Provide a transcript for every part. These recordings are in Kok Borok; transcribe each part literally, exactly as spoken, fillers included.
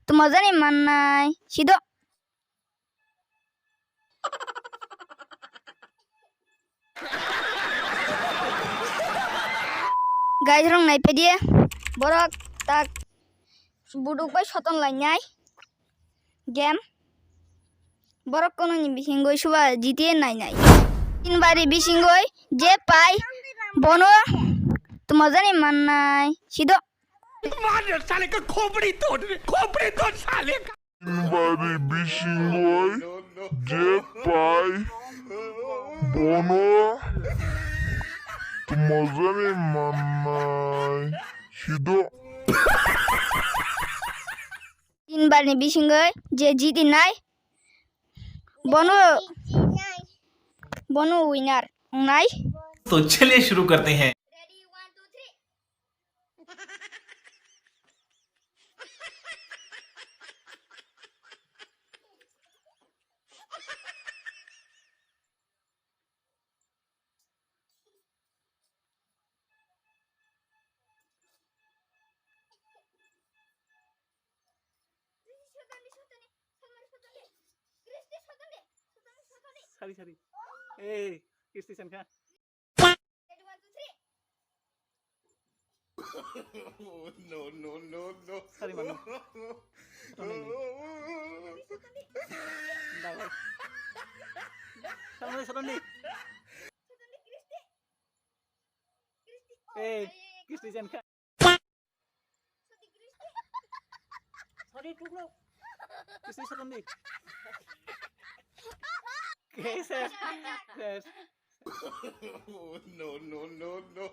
Tumajani mannai sido. Guys, rong nai pedi borok tak buduk bai soton lainai game. Borok kono ni bisingoi suba G T A nai nai. Tin bari bisingoi je pai bono tumajani mannai sido. मार साले का खोपड़ी तोड़ खोपड़ी तोड़ साले का। Bari bisingoi je pai bono tumajani mannai sido. Tin bari bisingoi je jiti nai bono bono winner nai. तो चलिए शुरू करते हैं। Sari, sari. Eh, Kristi Senkha. No, no, no, no. Sari, manu. Sotoni. Dawai. Sotoni, sotoni. Eh, Kristi Senkha. Sorry, tuklo. Kristi Senkha. Yes, yes. No, no, no, no.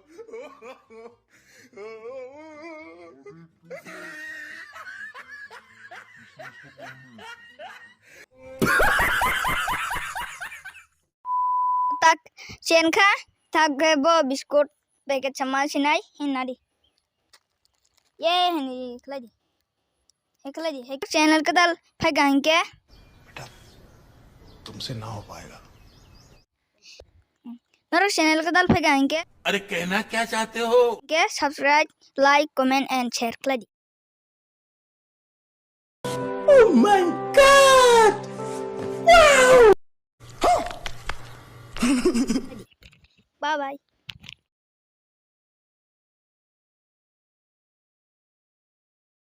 Tak, Senkha, tak, bo biscuit packet sama sinai, hinari. Ye, hini, khlai di. He khlai di, he channel kadal phai ga hinke. बेटा, तुमसे ना हो पाएगा। Norok channel kadal phai ga hinke. अरे कहना क्या चाहते हो? Ke subscribe, like, comment and share khlai di. Oh my God! Wow! Bye bye.